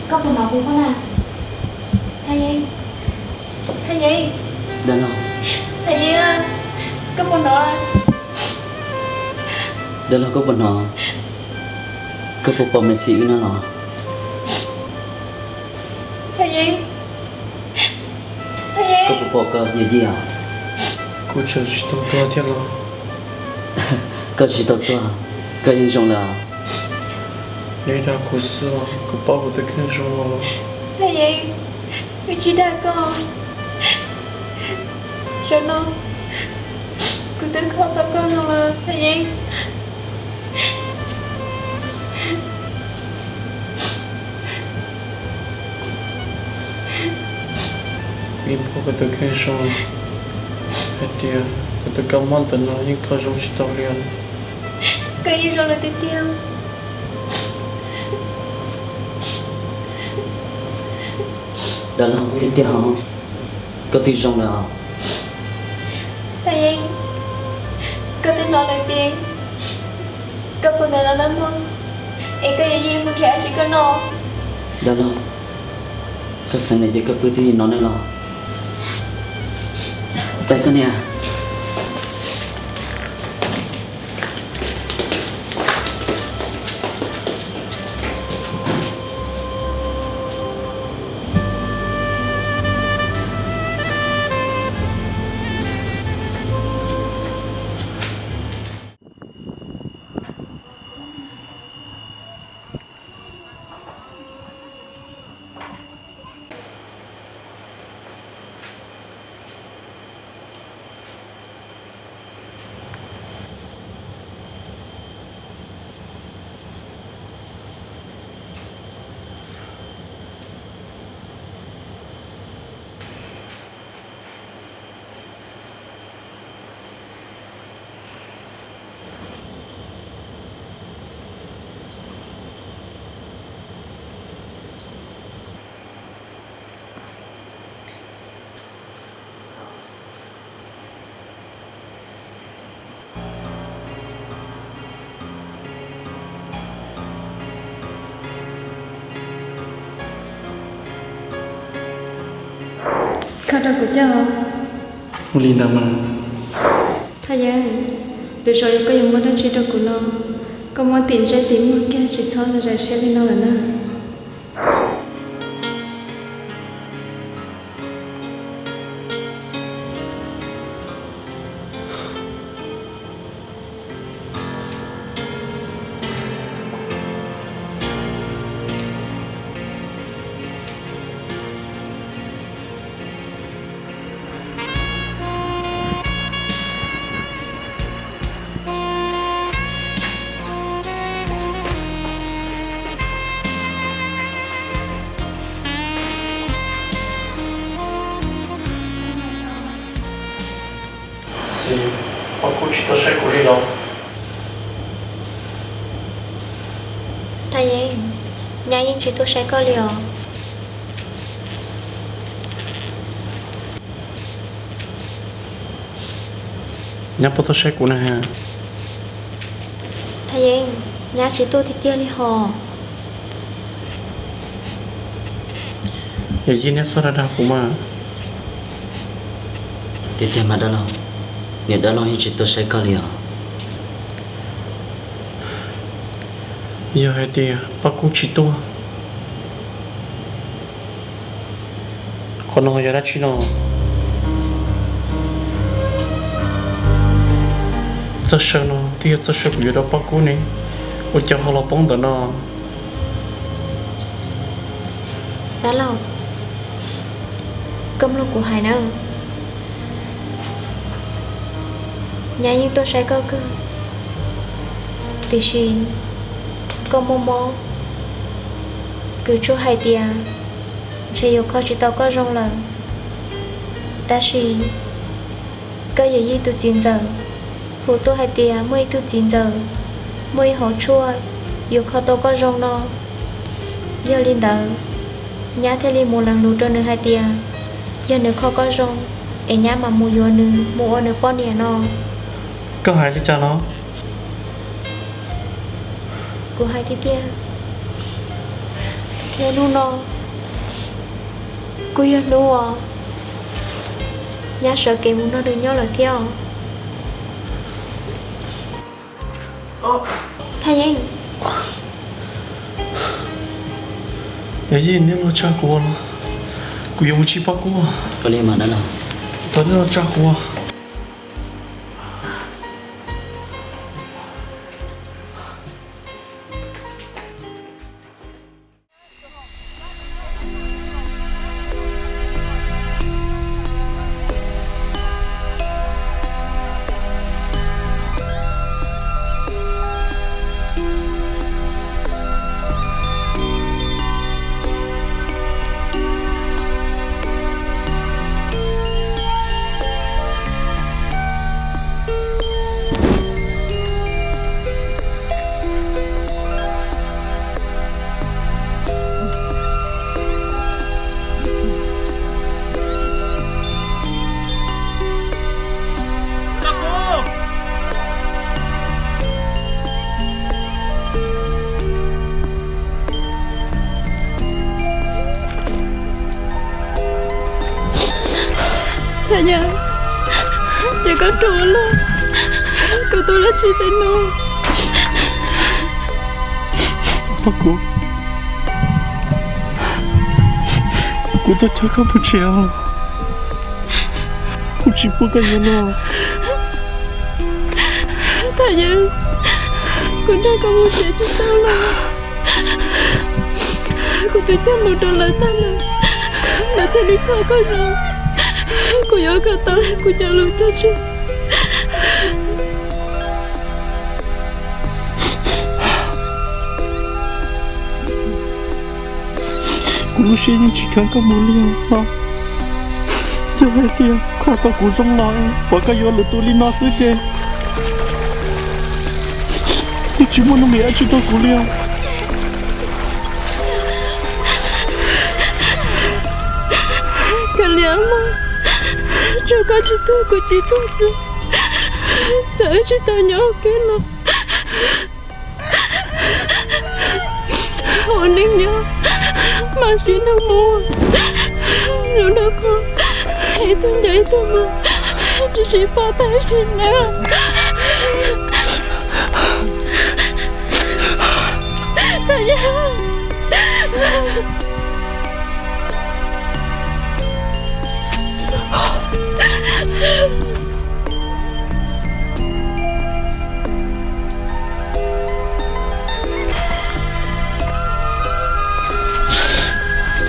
Koj puas hnov kuv qhov na? Thaj Yeeb, Thaj Yeeb, Thaj Yeeb, koj puas hnov? Dab laug, koj puas hnov? Koj puas pom me xis wb no los? Thaj Yeeb, Thaj Yeeb, koj puas pom koj yawm yij os? Kuv tseem tsis tau tuag thiab los? Koj tsis tau tuag, koj yeej zoo lawm. Neb dag kuv xwb, kuv pom kuv tus kheej zoo los. Thaj Yeeb, kuv tsis dag koj. Zaum no kuv twb kho tau koj zoo lawm Thaj Yeeb. Kuv yeej pom kuv tus kheej zoo hais tias kuv tus kab mob ntawm no yeej kho zoo tsis tau li. Koj yeej zoo lawm tiag tiag. Dab laug, tiag tiag hos, koj twb zoo lawm os. Thaj Yeeb, koj twb hnov lawm ces koj puas ntawm no nawb mog, es koj yuav yeej mus nrhiav dab tsi koj noj? Dab laug, koj xeev lawm ces koj pw twj ywm no nawb los. Peb koj niam. Koj rau kuv coj. Ua li ntawd mas. Thaj Yeeb, lwm zaus yog koj yuav muaj dab tsi rau kuv no, koj muab tim ntsej tim muag kiag, tsis txhob zais siab li no lawm na. Xis, Paj Kub tsis tuaj saib kuv li los? Thaj Yeeb, nyab yeej tsis tuaj saib koj li os. Nyab puas tuaj saib kuv na? Thaj Yeeb, nyab tsis tuaj tiag tiag li hos. Yawm yij, neb txhob dag dag kuv mas. Tiag tiag mas dab laug, niam dab laug yeej tsis tuaj saib koj li os. Yog hais tias Paj Kub tsis tuaj, qhov no yog dab tsi no? Txoj saw no twb yog txoj saw kuv yuav rau Paj Kub ne, ua cas ho los poob ntawm no? Dab laug, koj mloog kuv hais nawb. Nyab yeej tuaj saib koj kawg, tiam sis koj muaj mob, kws tsuas hais tias ntshe yuav kho tsis tau koj zoo lawm. Tab sis koj yawm yij tus txiv ntxawm hu tuaj hais tias muaj ib tug txiv ntxawm muaj ib hauv tshuaj yuav kho tau koj zoo no. Yog li ntawd, nyab thiaj li mus lees lus rau nws hais tias yog nws kho koj zoo, es nyab mam mus yuav nws mus ua nws poj niam no. Koj hais li cas los? Kuv hais tiag tiag. Yog hnub no kuj yog hnub uas nyab sawv kev mus nrog nws nyob lawm thiab os. Thaj Yeeb. Yog Yeej, nej los tsa kuv los? Kuv yuav mus tsis pab kuv. Thov nej los tsa kuv. Thaj Yeeb, ces koj rov los, koj tuaj dab tsi tej no? Pab kuv, kuv tuaj caw koj mus tsev os. Kuv tsis pub koj yuav luag. Thaj Yeeb, kuv nrog koj mus tsev tsis tau los, kuv twb cog lus rau lawv tag lawm, lawv thiaj li tso koj los. Kuv yuav kom tau li kuv cov lus cog tseg. Kuv lub siab yeej tsis kheev koj mus li os. Yog hais tias koj tau kuv zoo los, kom koj yuav lwm tus li no xwb ces yeej tsis muaj nuj nqis dab tsi rau kuv li os. Kav liam mog, tsuas koj tsis tuag kuv tsis tuag xwb. Txawm wb tsis tau nyob ua ke los, ua neej nyob mam sib nug mus, zoo nraug qhov ib tug ncaim ib tug mus, tsis sib pom tag ib sim neej. Thaj Yeeb.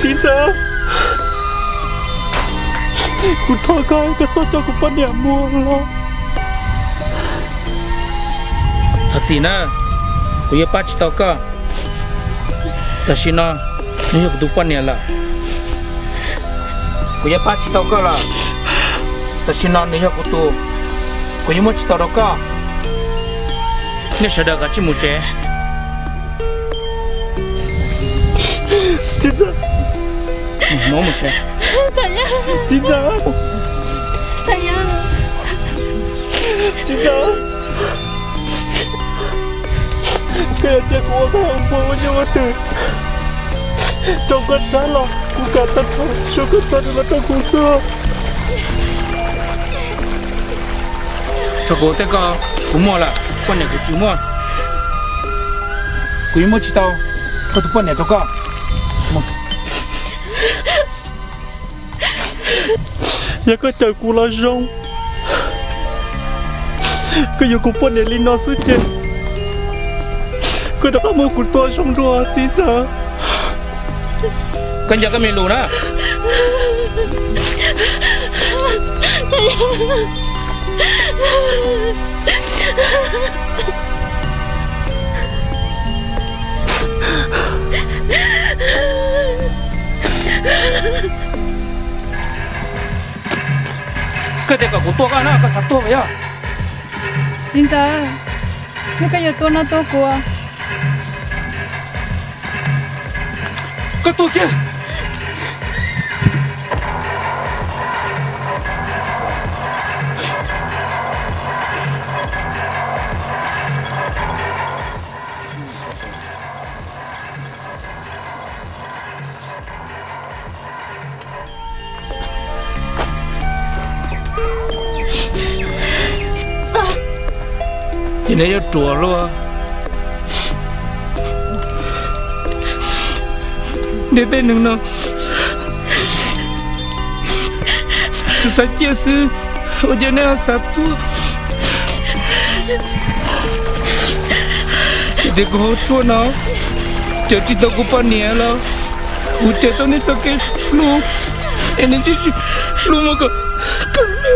Txiv ntxawm, kuv thov koj, koj txhob coj kuv poj niam mus los. Thov txim na, kuv yuav pab tsis tau koj. Tam sim no nws yog kuv tus poj niam lawm. Kuv yuav pab tsis tau koj lawm. Tam sim no nws yog kuv tus, kuv yuav muab tsis tau rau koj. Nej sawv daws kav tsij mus tsev. Txiv ntxawm. Mus, mus tsev. Txiv ntxawm. Txiv ntxawm. Koj yuav cia kuv ua koj hauv paus ua nyuj ua twm rau koj sab los kuv kam tag nrho, suav koj tso nws los rau kuv xwb. Rau kuv tej ko kuv muaj lawm, poj niam kuv tsis muaj. Kuv yuav muab tsis tau koj tus poj niam rau koj. Yog koj cawm kuv los zoo, koj yuav kuv poj niam li no xwb ces koj rov qab muab kuv tua zoo dua txiv ntxawm. Koj nco koj me lus na. Koj tias kom kuv tua koj no koj xav tuag yog? Txiv ntxawm, yog koj yuav tua no tua kuv. Koj tua kiag. Ces neb yuav ruam luaj. Neb tej neeg no, kuv xav ciaj xwb, ua cas neb ho xav tuaj? Vim tias kuv hauv tshuaj no cawm tsis tau kuv poj niam los kuv cawm tau neb txoj kev hlub, es neb tsis hlub muab kom kawg li.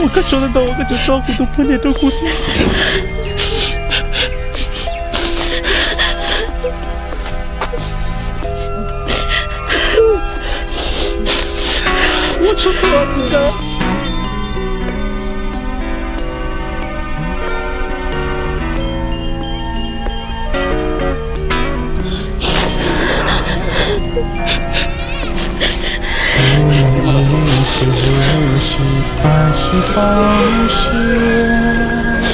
Ua koj tso tau, ua koj tso tso kuv tus poj niam rau kuv thiab. Ua tso tau txiv ntawd. Tus neeg ib txwm hlub sib pab sib pauv siab,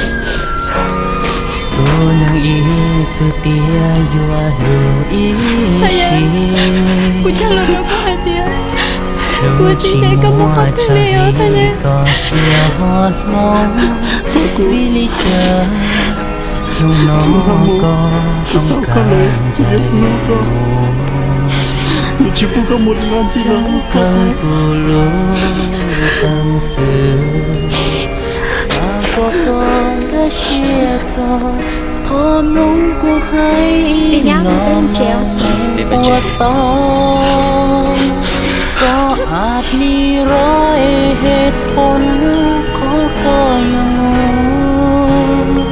tus neeg ib txwm tias yuav hlub ib sim. Hlub tsis muaj tsav kom siab ho hloov, vim li cas hnub no koj zoo kawg, kuv yeej hlub koj. Kuv tsis pub koj mus li no ntxiv lawm. Kawg kuv lub peev xwm, xav kom koj nkag siab txog qhov mloog kuv hais los mus ua tau. Koj aw li rov es het phoo qhov koj yuav mus,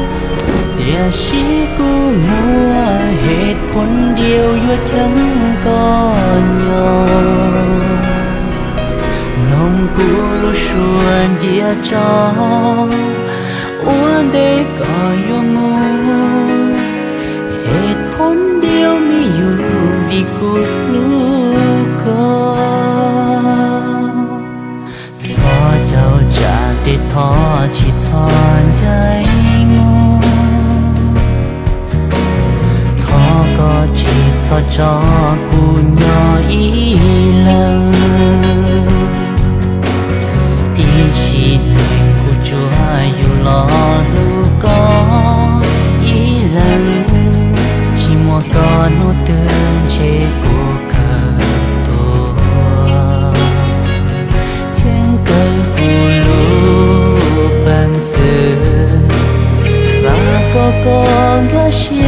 tiam sis kuv muaj het phoo diav yuav cheem koj nyob. Mloog kuv lub suab ncia tso, ua ntej koj yuav mus, het phoo diav me yug vim kuv hlub koj. Txhob caum tsam tes, thov tsis txhob ncaim mus, thov koj tsis txhob tso kuv nyob ib leeg. Ib sim neej kuv tsuas yug los hlub koj ib leeg, tsis muaj koj hnub twg ntshe kuv kawg tuag. Cheem kawg kuv lub peev xwm, xav kom koj nkag siab